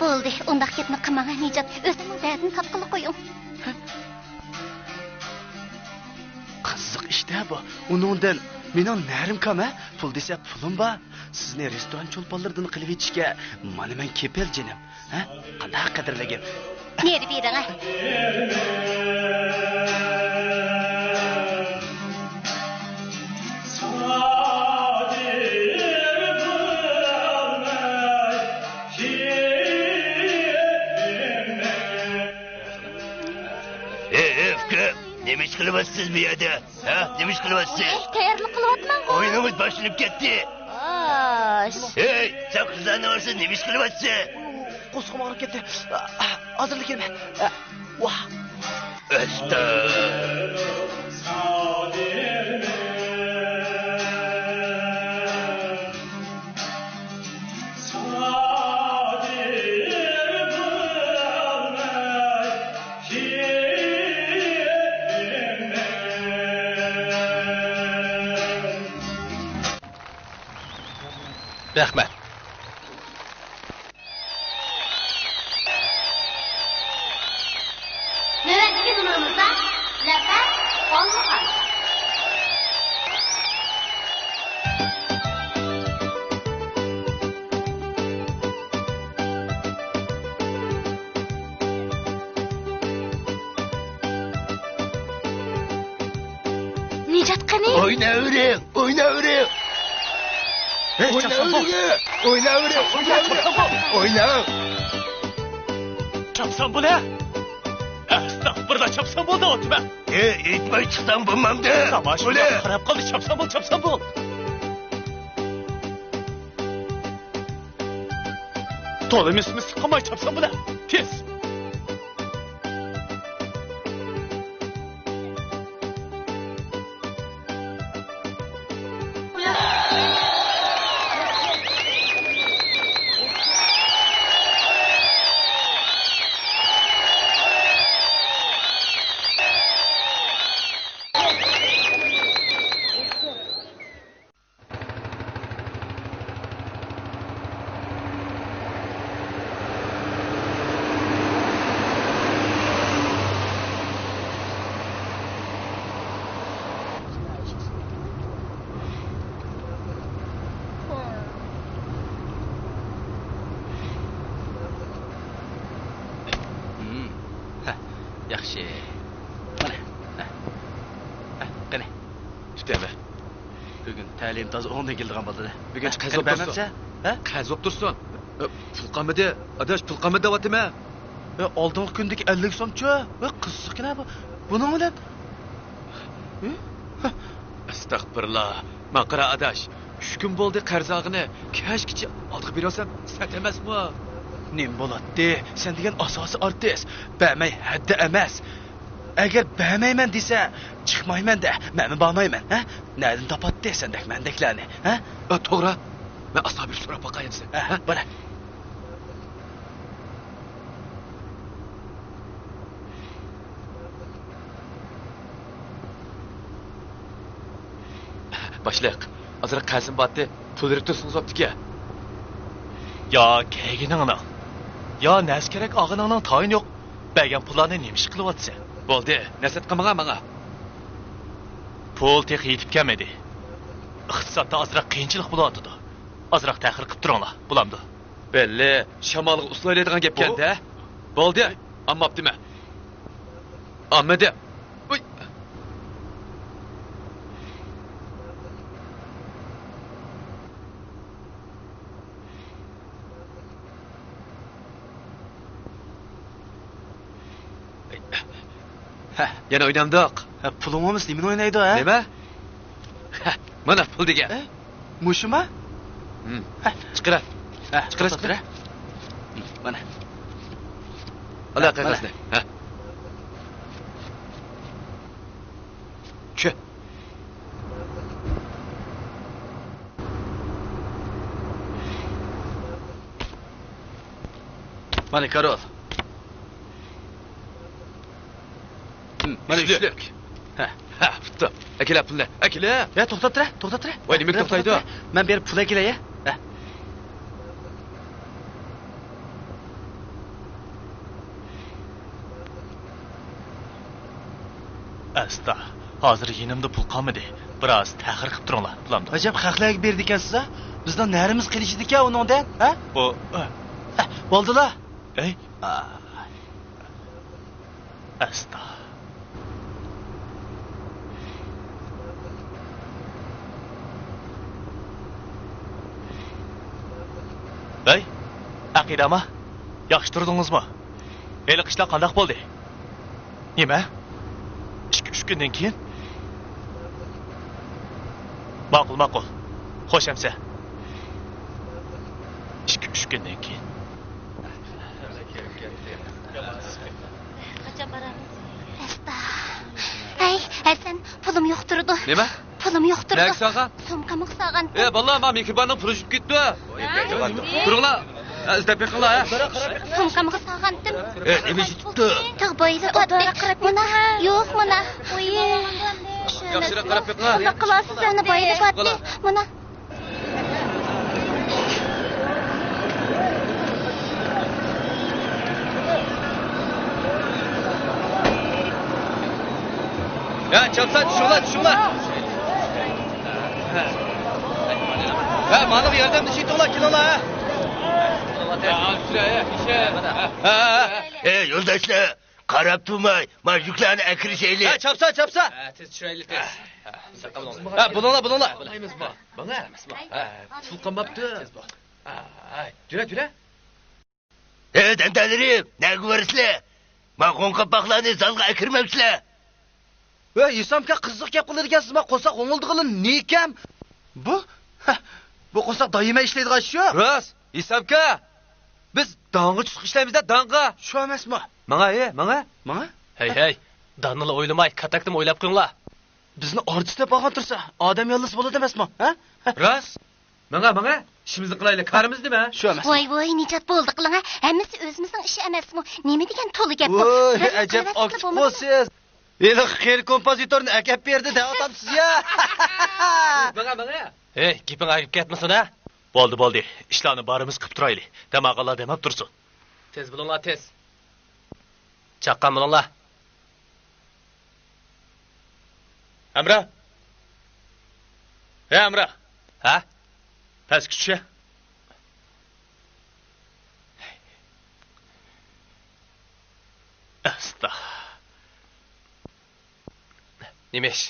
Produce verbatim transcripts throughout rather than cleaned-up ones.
بولدى، ئۇنداق گەپنى قىلماڭ، نىجات. ئۆزىنىڭ دەردىنى تارتقىلى قويۇڭ. قىزىق ئىش-دە بۇ. ئۇنىڭدىن مېنىڭ نەرىم كام، ھە؟ پۇل دېسە پۇلۇم بار. سىزنى رېستوران چولپانلىرىدىن قىلىۋېتىشكە مانا مەن كېپىل، جېنىم. ھە؟ قانداق قەدىرلىگىن؟ نېرى بېرىڭە. ئەي، ئەي، ئۇكا، نېمە ئىش قىلىۋاتىسىز بۇ يەردە؟ ھە؟ نېمە ئىش قىلىۋاتىسىز؟ ئەي، تەييارلىق قىلىۋاتىمەنغۇ. ئويۇنىڭىز باشلىنىپ كەتتى. ئاش. ھەي، سەن قىزلارنىڭ ئارىسىدا نېمە ئىش قىلىۋاتىسەن؟ قورسىقىم ئاغرىپ كەتتى. ھازىرلا كېلىمەن. ۋاھ. ئۆستە. رەھمەت. نۆۋەتتىكى نومۇرىمىزدا زەپەر ئالمىغان. نىجات قېنى؟ ئويناۋېرىڭ، ئويناۋېرىڭ. ھەي، چاپسان بول. ئويناۋېرىڭ، ئويناۋېرىڭ، چاپسان بول، ئويناۋېرىڭ. چاپسان بول، ھە؟ ئەستەغپۇرۇللا، چاپسان بول دەۋاتىمەن. ھەي، ئېيتماي چىقساڭ بولمامدۇ؟ تاماشا خاراب قالدى، چاپسان بول، چاپسان بول. تولا مىس-مىس قىلماي چاپسان بولە. تېز. ھە، ياخشى. مانا. ھە. ھە، قېنى. ئىككى ھەبە. بۈگۈن تەلىيىم تازا ئوڭدىن كېلىدىغان بولدى. بۈگۈن قەرز بوپ تۇرسۇن. ھە؟ قەرز بوپ تۇرسۇن. پۇل قالمىدى. ئاداش، پۇل قالمىدى دەۋاتىمەن. ئالدىنقى كۈندىكى ئەللىك سومچۇ؟ قىزىقكىنە بۇ. بۇنىڭ بىلەن. ئەستەغپۇرۇللا. ماڭا قارا ئاداش. ئۈچ كۈن بولدى قەرز ئالغىنى. كەچكىچە ئالدىغا بېرىۋالسام سەت ئەمەسمۇ؟ نېمە بولاتتى؟ سەن دېگەن ئاساسىي ئارتىس. بەرمەي ھەددە ئەمەس. ئەگەر بەرمەيمەن دېسە، چىقمايمەن دە، مەنمۇ بارمايمەن، ھە؟ نەدىن تاپاتتى سەندەك مەندەكلەرنى، ھە؟ ئە، توغرا. مەن ئاستا بېرىپ سوراپ باقاي ئەمسە. ھە، ھە؟ بارە. باشلىق، ئازراق قەرزىم بارتى، پۇل بېرىپ تۇرسىڭىز بوپتىكەن. يا كەيگىنىڭنىڭ، يا نەرسە كېرەك ئالغىنىڭنىڭ تايىنى يوق. بەرگەن پۇللارنى نېمە ئىش قىلىۋاتىسەن؟ بولدى، نەسىھەت قىلمىغان ماڭا. پۇل تېخى يېتىپ كەلمىدى. ئىقتىسادتا ئازراق قىيىنچىلىق بولۇۋاتىدۇ. ئازراق تەخىر قىپ تۇرۇڭلار، بولامدۇ؟ بەللى، شامالغا ئۇسسۇل ئوينايدىغان گەپكەن-دە. بولدى، ئاڭماپتىمەن. ئاڭمىدىم. ئۇي. ھە، يەنە ئوينامدۇق؟ ھە، پۇلۇڭ بولمىسا نېمىنى ئوينايدۇ، ھە؟ نېمە؟ ھە، مانا پۇل دېگەن. ھە؟ مۇشۇما؟ ھە، چىقىرە. ھە، چىقىرە، چىقىرە. مانا. ئالا قەغەزنى. ھە. چۈ. مانا كارول. مانا يۈزلۈك. ھە. ھە، بوپتۇ. ئەكېلە پۇلنى. ئەكېلە. يا، توختاپ تۇرە، توختاپ تۇرە. ۋاي، نېمىگە توختايدۇ؟ مەن بېرىپ پۇل ئەكېلەي، ھە. ئەستا، ھازىر يېنىمدا پۇل قالمىدى. بىراز تەخىر قىپ تۇرۇڭلار، بولامدۇ؟ ئەجەب خەقلەرگە بېرىدىكەنسىز ھە؟ بىزنىڭ نەرىمىز قېلىشىدىكەن ئۇنىڭدىن، ھە؟ ئۇ، ئە. ئە، بولدىلا. ئەي. ئا. ئەستا. ھەي، ئەقىدە ئاما، ياخشى تۇردىڭىزمۇ؟ ھېلىقى ئىشلار قانداق بولدى؟ نېمە؟ ئىككى، ئۈچ كۈندىن كېيىن؟ ماقۇل، ماقۇل. خوش ئەمسە. ئىككى، ئۈچ كۈندىن كېيىن. قاچان بارامىز؟ ئەستا. ھەي، ھەسەن، پۇلۇم يوق تۇرىدۇ. نېمە؟ پۇلۇم يوق تۇرىدۇ. نەگە سالغان؟ سومكامغا سالغانتىم. ئە، بالىلار، مانا مېھرىباننىڭ پۇلى چۈشۈپ كېتىپتۇ. تۇرۇڭلار. ئە، ئىزدەپ بېقىڭلار، ھە. سومكامغا سالغانتىم. ئە، نېمە چۈشۈپتۇ؟ تاغ بويىدا ئوتتى. مانا، يوق، مانا. ئۇي. ياخشىراق قاراپ بېقىڭ، ھە. نېمە قىلارسىز، ئەنە بويىدا ئوتتى. مانا. يا، چاپسان چۈشۈڭلار، چۈشۈڭلار. ھە، ماڭا ياردەملىشىۋېتىڭلار، كېلىڭلار، ھە. ھە، ھە، ھە. ئەي، يولداشلار، قاراپ تۇرماي، مانا يۈكلەرنى ئەكىرىشەيلى. ھە، چاپسان، چاپسان. ھە، تېز چۈشۈرەيلى، تېز. ھە، بولۇڭلار، بولۇڭلار. ماڭا، ھە، پۇل قالماپتۇ. ھە، يۈرە، يۈرە. ھەي، دەمدەلىرىم، نەگە بارىسىلەر؟ ما قوڭقاپاقلارنى زالغا ئەكىرمەمسىلەر؟ ھەي، ھېسامكا، قىزىق گەپ قىلىدىكەنسىز، ما قورساق ھوڭلىدىغىنى نېكەم؟ بۇ؟ ھە، بۇ قورساق دائىما ئىشلەيدىغان ئىش يوق. راست، ھېسامكا. بىز داڭغا چۈشۈپ ئىشلەيمىز-دە، داڭغا. شۇ ئەمەسمۇ؟ ماڭا، ھە، ماڭا. ماڭا؟ ھەي، ھەي، داننىلا ئويلىماي، كاتەكنىمۇ ئويلاپ قويۇڭلار. بىزنى ئارتىس دەپ ئالغان تۇرسا، ئادەم ياللىسا بولىدۇ ئەمەسمۇ، ھە؟ راست. ماڭا، ماڭا، ئىشىمىزنى قىلايلى، كارىمىز نېمە؟ شۇ ئەمەس. ۋاي، ۋاي، نىجات بولدى قىلىڭ، ھە. ھەممىسى ئۆزىمىزنىڭ ئىشى ئەمەسمۇ؟ نېمە دېگەن تولا گەپ بۇ؟ ۋاي، ئەجەب ئاكتىپ بولىسىز. ھېلىقى قېرى كومپوزىتورنى ئەكەپ بېرىدۇ دەۋاتامسىز يا؟ ماڭا، ماڭا. ھەي، گېپىڭ ئەگىپ كەتمىسۇن، ھە؟ بولدى، بولدى. ئىشلارنى بارىمىز قىپ تۇرايلى. دەم ئالغانلار دەم ئاپ تۇرسۇن. تېز بولۇڭلار، تېز. چاققان بولۇڭلار. ھەمراھ! ھەي، ھەمراھ! ھە؟ پەسكە چۈشە. ئەستا. نېمە ئىش؟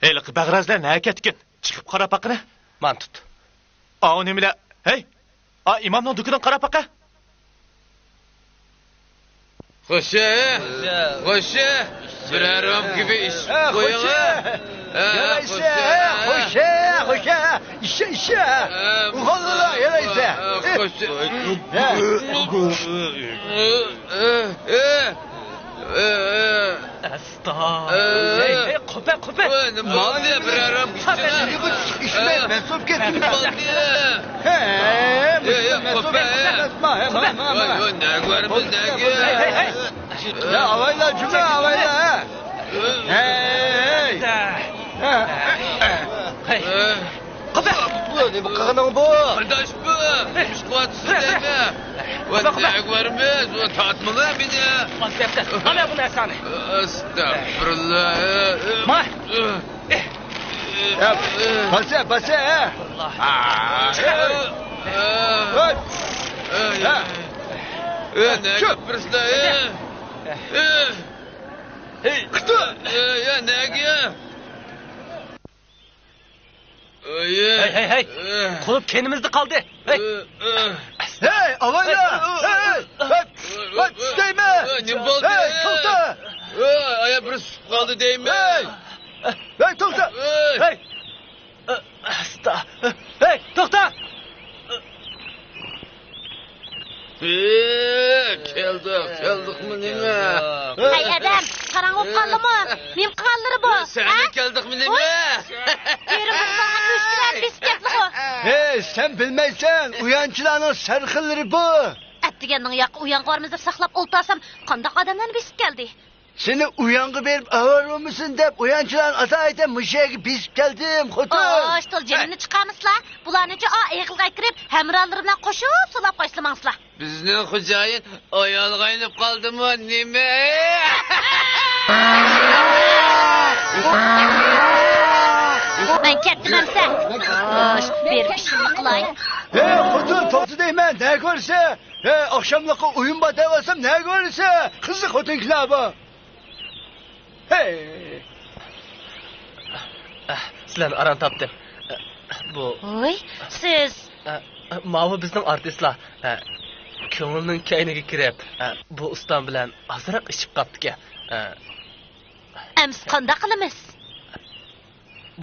ھېلىقى بەغرەزلەر نەگە كەتتىكىن؟ چىقىپ قاراپ باققىنە. مانا تۇت. ئاۋۇ نېمىلەر؟ ھەي! ئا، ئىمامنىڭ دۇكىنىغا قاراپ باقە. خوشە، خوشە، بىرەر رومكىنى ئىچىپ قويۇڭ. خوشە، خوشە، خوشە، ئىشە، ئىشە. ئوغۇللار، يالايسە. خوشە. ئەستا. ھەي، ھەي، قوپە، قوپە. نېمە بولدى؟ بىرەر رومكا ئىچىڭە. ئىچمەي، مەن سوپ كەتتىم. نېمە بولدى؟ ھەي، مەن سوپ كەتتىم. ماڭا، ماڭا، ماڭا. ۋاي، ۋاي، نەگە بارىمىز، نەگە؟ ھەي، ھەي، ھەي. يا، ئاۋايلا، جۈمە، ئاۋايلا، ھە. ھەي، ھەي. قوپە. بۇ نېمە قىلغىنىڭ بۇ؟ قارداش بۇ. نېمە ئىش قىلىۋاتىسىز دەيمەن. ۋە نەگە بارىمىز؟ ۋە تارتمىلا مېنى. ئاز گەپتە. ئانا بۇ نەرسەڭنى. ئەستەغپۇرۇللا. ما. يا، باسە، باسە، ھە. ئا. ھە. ھە. نەگە بېرىسىلەر، ھە؟ ھەي. يا، نەگە؟ ھەي، ھەي، ھەي! قۇلۇپ كەينىمىزدە قالدى. ھەي! ھەي، ئاۋايلا! ھەي، ھەي! ھەي، چۈش دەيمەن! نېمە بولدى؟ ھەي، توختا! ھەي، ئايا، بىرسى چۈشۈپ قالدى دەيمەن! ھەي! ھەي، توختا! ھەي! ئاستا! ھەي، توختا! ئى، كەلدۇق، كەلدۇقمۇ نېمە؟ ھەي ئادەم، قاراڭغۇ بولۇپ قالدىمۇ؟ نېمە قىلغانلىرى بۇ؟ سەنە كەلدۇقمۇ نېمە؟ يېرىم بىر سائەت مۈشكۈلەت بېسىپ كەتتىغۇ. ھەي، سەن بىلمەيسەن، ئۇيانچىلارنىڭ سەرخىللىرى بۇ. ئەتىگەننىڭ ياقى ئۇيانغا بارىمىز دەپ ساقلاپ ئولتۇرسام، قانداق ئادەملەرنى بېسىپ كەلدى؟ سېنى ئۇيانغا بېرىپ ئاۋارە بولمىسۇن دەپ، ئۇيانچىلارنى ئاتايىتەن مۇشۇ يەرگە بېسىپ كەلدىم، خوتۇن. ئوش، تولا جېنىمنى چىقارمىسىلا. بۇلارنىڭچە ئا ئېغىلغا كىرىپ، ھەمراھلىرى بىلەن قوشۇپ سولاپ قويسىلا ماڭسىلا. بىزنىڭ خوجايىن ئايالغا ئايلىنىپ قالدىمۇ نېمە؟ مەن كەتتىم ئەمسە. خوش، بېرىپ ئىشىمنى قىلاي. ھەي، خوتۇن، توختا دەيمەن، نە كۆرسە؟ ھەي، ئاخشاملىققا ئويۇن بار دەۋاتسام، نە كۆرسە؟ قىزىق خوتۇنكىلەر بۇ. ھەي. ئەھ، سىلەرنى ئاران تاپتىم. ئە، بۇ ۋوي، سىز. ئە، ماۋۇ بىزنىڭ ئارتىسلار. ئە، كۆڭۈلنىڭ كەينىگە كىرىپ، ئە، بۇ ئۇستام بىلەن ئازراق ئىچىپ قاپتىكەن. ئە، ئەمسە قانداق قىلىمىز؟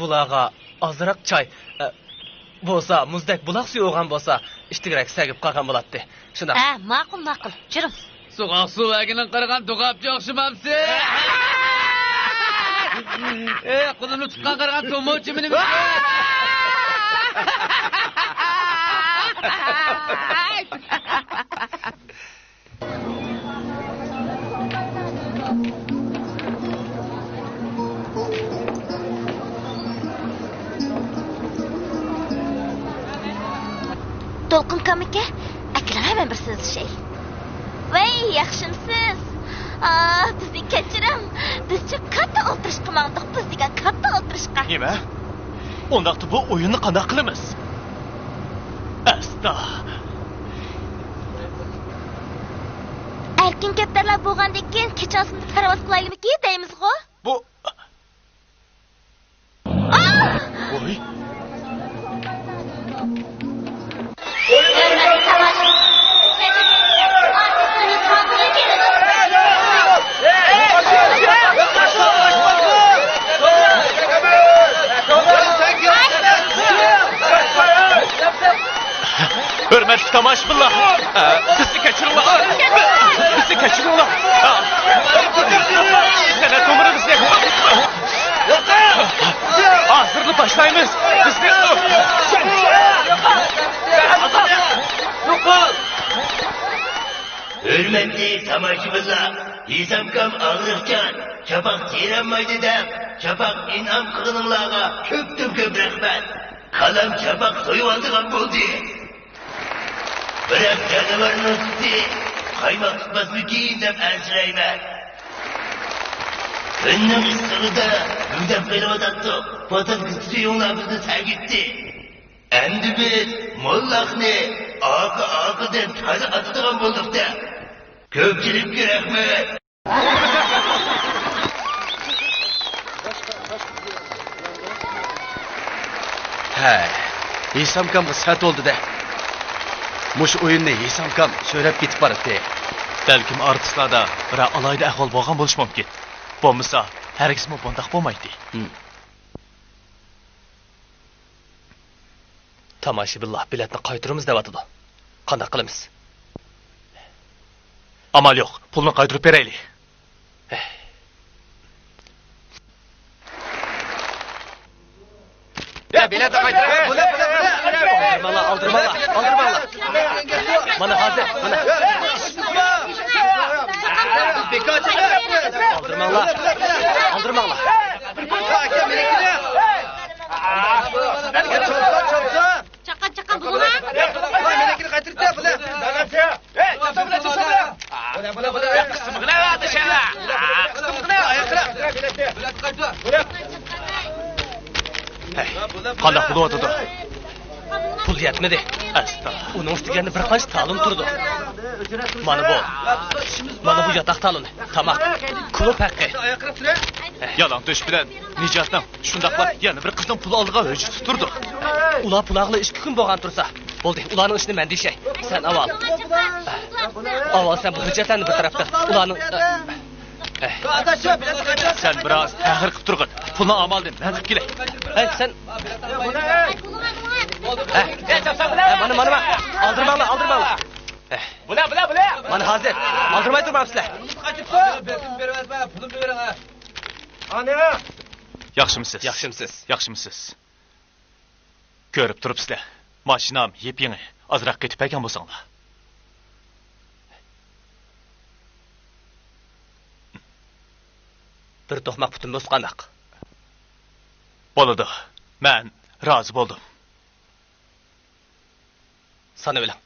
بۇلارغا ئازراق چاي، ئە، بولسا مۇزدەك بۇلاق سۈيى ئۇرغان بولسا، ئىتتىكرەك سەگىپ قالغان بولاتتى. شۇنداق. ھە، ماقۇل، ماقۇل. جۈرۈڭ. سوغۇق سۇ بەرگىنىڭ قارىغان دوغاپچى ئوخشىمامسىز؟ ئەي، قولۇمنى تۇتقان قارىغان تومۇچى مېنىمىسى؟ دولقۇن كامىكا، ئەكېلىڭە مەن بىر سۆزلىشەي. ۋەي، ياخشىمسىز؟ ئا، بىزنى كەچۈرۈڭ. بىزچە كاتتا ئولتۇرۇشقا ماڭدۇق، بىز دېگەن كاتتا ئولتۇرۇشقا. نېمە؟ ئۇنداقتا بۇ ئويۇننى قانداق قىلىمىز؟ ئەستا. ئەركىن كەپتەرلەر بولغاندىن كېيىن كېچە ئاسمىنىدا پەرۋاز قىلايلىمىكى دەيمىزغۇ؟ بۇ ۋاي! ھۆرمەتلىك تاماشىبىنلار، بىزنى كەچۈرۈڭلار. بىزنى كەچۈرۈڭلار. سەنئەت نومۇرىمىزنى ھازىرلا باشلايمىز. بىزنى ھۆرمەتلىك تاماشىبىنلار، ھېسامكام ئاغرىقچان، چاپاق تېرەلمەيدۇ دەپ، چاپاق ئىنئام قىلغىنىڭلارغا كۆپتىن كۆپ رەھمەت. كالام چاپاق سويۇۋالىدىغان بولدى. بىراق جانىۋارنىڭ سۈتى قايماق تۇتماسمىكىن دەپ ئەنسىرەيمەن. كۈننىڭ ئىسسىقىدا مۈگدەپ قېلىۋاتاتتۇق. پوتەنكىسى سۈيۈڭلار بىزنى سەگىتتى. ئەمدى بىز موللاقنى ئاقا ئاقىدىن تازا ئاتىدىغان بولدۇق-دە. كۆپچىلىككە رەھمەت. ھەي، ھېسامكامغا سەت بولدى-دە. مۇشۇ ئويۇننى ھېسامكام سۆرەپ كېتىپ باراتتى. بەلكىم ئارتىسلاردا بىرەر ئالاھىدە ئەھۋال بولغان بولۇشى مۇمكىن. بولمىسا، ھەرگىزمۇ بۇنداق بولمايتتى. ھىم. تاماشىبىنلار بېلەتنى قايتۇرىمىز دەۋاتىدۇ. قانداق قىلىمىز؟ ئامال يوق، پۇلنى قايتۇرۇپ بېرەيلى. يا، بېلەتنى قايتۇر! ئالدىرماڭلار، ئالدىرماڭلار، ئالدىرماڭلار! مانا ھازىر، مانا! ئالدىرماڭلار! ئالدىرماڭلار! چاققان، چاققان بولۇڭا. ھەي، قانداق بولۇۋاتىدۇ؟ پۇل يەتمىدى. ئەستا. ئۇنىڭ ئۈستىگە يەنە بىر قانچە تالون تۇرىدۇ. مانا بۇ. مانا بۇ ياتاق تالونى. تاماق. كۇلۇب ھەققى. يالاڭ تۆشۈك بىلەن نىجاتنىڭ، شۇنداقلا يەنە بىر قىزنىڭ پۇل ئالىدىغان ھۆججىتى تۇرىدۇ. ئۇلار پۇل ئالغىلى ئىككى كۈن بولغان تۇرسا. بولدى، ئۇلارنىڭ ئىشىنى مەن دېيىشەي. سەن ئاۋۋال. ئاۋۋال سەن بۇ ھۆججەتلەرنى بىر تەرەپتە. ئۇلارنىڭ، ئە، ئە. سەن بىراز تەخىر قىپ تۇرغىن. پۇلنىڭ ئامالىنى مەن قىپ كېلەي. ھەي، سەن. ھە، ھە، مانا، مانا، مانا. ئالدىرماڭلار، ئالدىرماڭلار. ھە. مانا ھازىر. ئالدىرماي تۇرمامسىلەر. ياخشىمۇسىز؟ ياخشىمۇسىز؟ ياخشىمۇسىز؟ كۆرۈپ تۇرۇپسىلەر، ماشىنام يېپيېڭى، ئازراق قېتىپ بەرگەن بولساڭلار. بىر توقماق پۇتۇم بولسا قانداق؟ بولىدۇ، مەن رازى بولدۇم. سانىۋېلىڭ.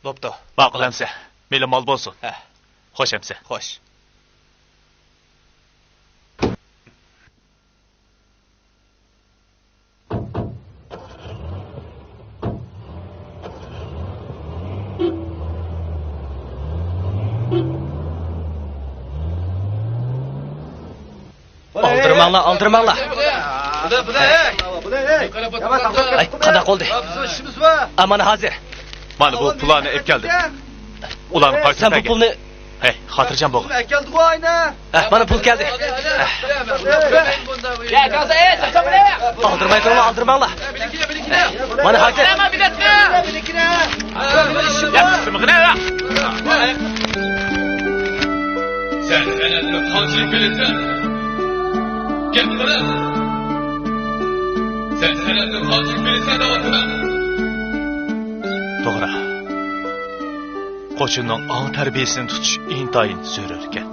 بوپتۇ. ماقۇل ئەمسە. مېلى مال بولسۇن. ھە. خوش ئەمسە. خوش. ئالدىرىماڭلار، ئالدىرىماڭلار. ئەي، قانداق بولدى؟ ئامانە ھازىر. مانا بۇ پۇللارنى ئېلىپ كەلدىم. ئۇلارنى قايتۇرۇپ بەرگىن. سەن بۇ پۇلنى ھەي، خاتىرجەم بول. ئەكەلدىغۇ ئاينا. ھە، مانا پۇل كەلدى. ئالدىرماي تۇرۇڭلار، ئالدىرماڭلار. مانا ھازىر. سەن سەنئەتنى قانچىلىك بىلىسەن؟ گەپ قىلە. سەن سەنئەتنى قانچىلىك بىلىسەن دەۋاتىمەن. توغرا. قوچۇننىڭ ئاڭ تەربىيەسىنى تۇتۇش ئىنتايىن زۆرۈر ئىكەن.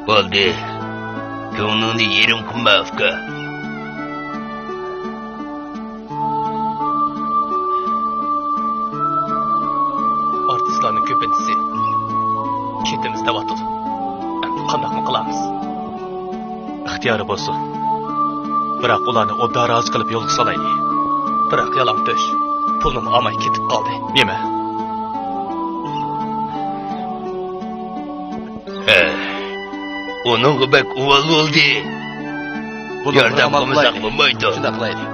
بولدى. كۆڭلۈڭنى يېرىم قىلما، ئۇكا. ئارتىسلارنىڭ كۆپىنچىسى كېتىمىز دەۋاتىدۇ. ئەمدى قانداقمۇ قىلارمىز؟ ئىختىيارى بولسۇن. بىراق ئۇلارنى ئوبدان رازى قىلىپ يولغا سالايلى. بىراق يالاڭتۆش پۇلنىمۇ ئالماي كېتىپ قالدى. نېمە؟ ھە، ئۇنىڭغا بەك ئۇۋال بولدى. ياردەم قىلمىساق بولمايدۇ. شۇنداق قىلايلى.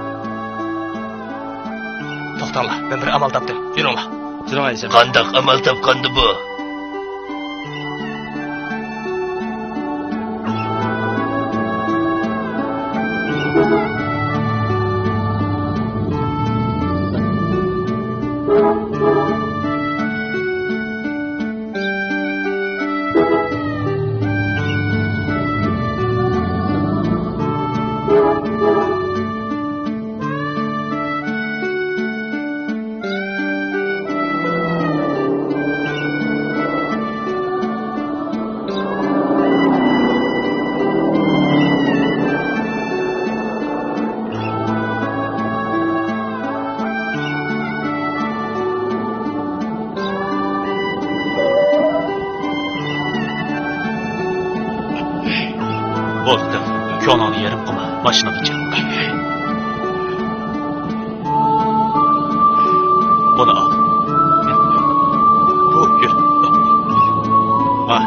توختاڭلار، مەن بىر ئامال تاپتىم. يۈرۈڭلار. يۈرۈڭ ئەيسەم. قانداق ئامال تاپقاندى بۇ؟ بولدى، كۆڭلۈڭنى يېرىم قىلما، ماشىنىغا چىق. بۇنى ئال. بۇ يۈر. ھا.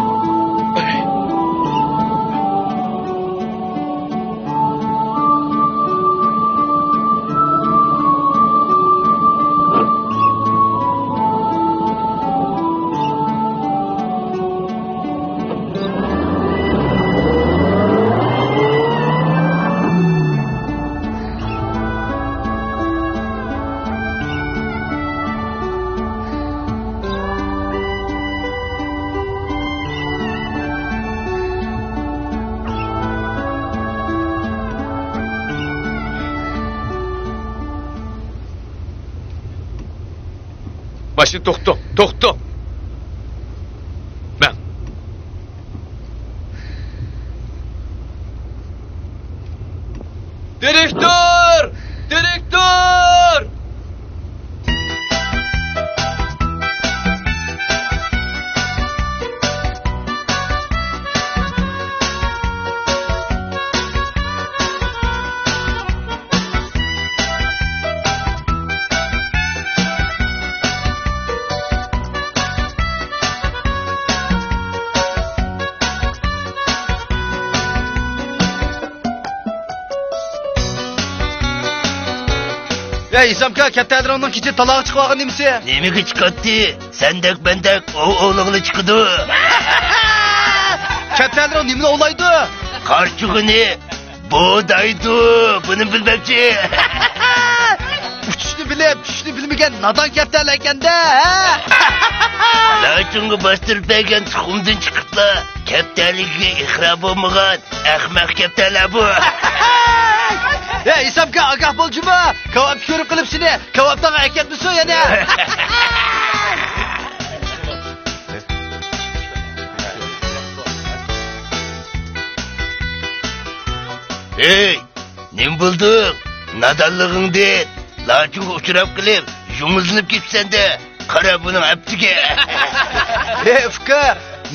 ماشىنا توختىتىڭ، توختىتىڭ! مەن. دىرېكتور! دىرېكتور! يا ھېسامكا، كەپتەرلىرىڭنىڭ كېچە تالاغا چىقىۋالغىنى نېمىسى؟ نېمىگە چىقاتتى؟ سەندەك مەندەك ئوۋ ئوۋلىغىلى چىقىدۇ. كەپتەرلىرىڭ نېمىنى ئوۋلايدۇ؟ قارچۇغىنى. بۇدايدۇ، بۇنى بىلمەمچى. ئۇچۇشنى بىلىپ، چۈشۈشنى بىلمىگەن نادان كەپتەرلەركەندە، ھە؟ لاچۇنغا باستۇرۇپ بەرگەن تۇخۇمدىن چىقىپلا، كەپتەرلىكىگە ئىقرار بولمىغان ئەخمەق كەپتەرلەر بۇ. ھە، ھېسامكا، ئاگاھ بول جۇما. كاۋاپ كۆرۈپ قېلىپ سېنى كاۋاپتاڭغا ئەكەتمىسۇن يەنە. ئەي، نېمە بولدۇڭ؟ نادانلىقىڭدىن لاچۇنغا ئۇچراپ قېلىپ، يۇڭزىنىپ كېتىپسەن-دە. قارا بۇنىڭ ئەپتىگە. ھەي، ئۇكا،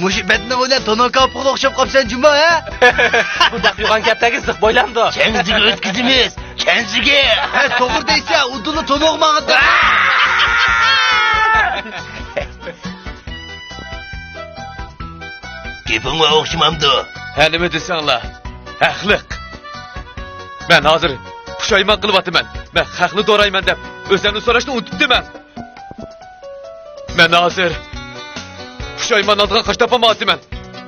مۇشۇ بەتنىڭ بىلەن تونۇڭ كاپىغا ئوخشاپ قاپسەن جۇما، ھە؟ بۇنداق يوغان گەپلەرگە زىق بويلامدۇ. كەنزىگە ئۆتكۈزىمىز، كەنزىگە. ھە، توغرا دەيسەن، ئۇدۇللا تونۇغا ماڭىدۇ. گېپىڭ بار ئوخشىمامدۇ؟ ھە، نېمە دېسەڭلار، ھەقلىق. مەن ھازىر پۇشايمان قىلىۋاتىمەن. مەن خەقنى دورايمەن دەپ ئۆزۈمنى سوراشنى ئۇنتۇپتىمەن. مەن ھازىر پۇشايمانلىنىدىغان قاش تاپالمايۋاتىمەن.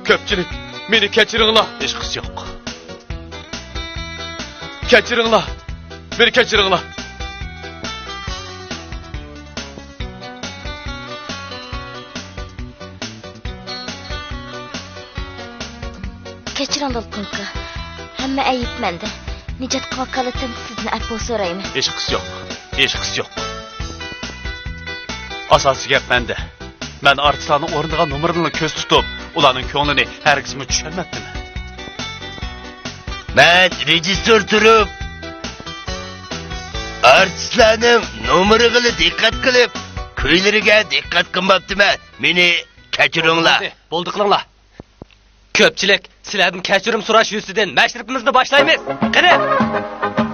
كۆپچىلىك، مېنى كەچۈرۈڭلار. ھېچقىسى يوق. كەچۈرۈڭلار. مېنى كەچۈرۈڭلار. كەچۈرۈڭ، دولقۇن ئۇكا. ھەممە ئەيىب مەندە. نىجاتقا ۋاكالىتەن سىزدىن ئەپۇ سورايمەن. ھېچقىسى يوق. ھېچقىسى يوق. ئاساسىي گەپ مەندە. مەن ئارتىسلارنىڭ ئورۇندىغان نومۇرلىرىنى كۆزدە تۇتۇپ، ئۇلارنىڭ كۆڭلىنى ھەرگىزمۇ چۈشەنمەپتىمەن. مەن رېژىسسور تۇرۇپ، ئارتىسلارنىڭ نومۇرىغىلا دىققەت قىلىپ، كۈيلىرىگە دىققەت قىلماپتىمەن. مېنى كەچۈرۈڭلار. بولدى، بولدى، قىلىڭلار. كۆپچىلىك، سىلەردىن كەچۈرۈم سوراش يۈزىسىدىن مەشرىپىمىزنى باشلايمىز. قېنى!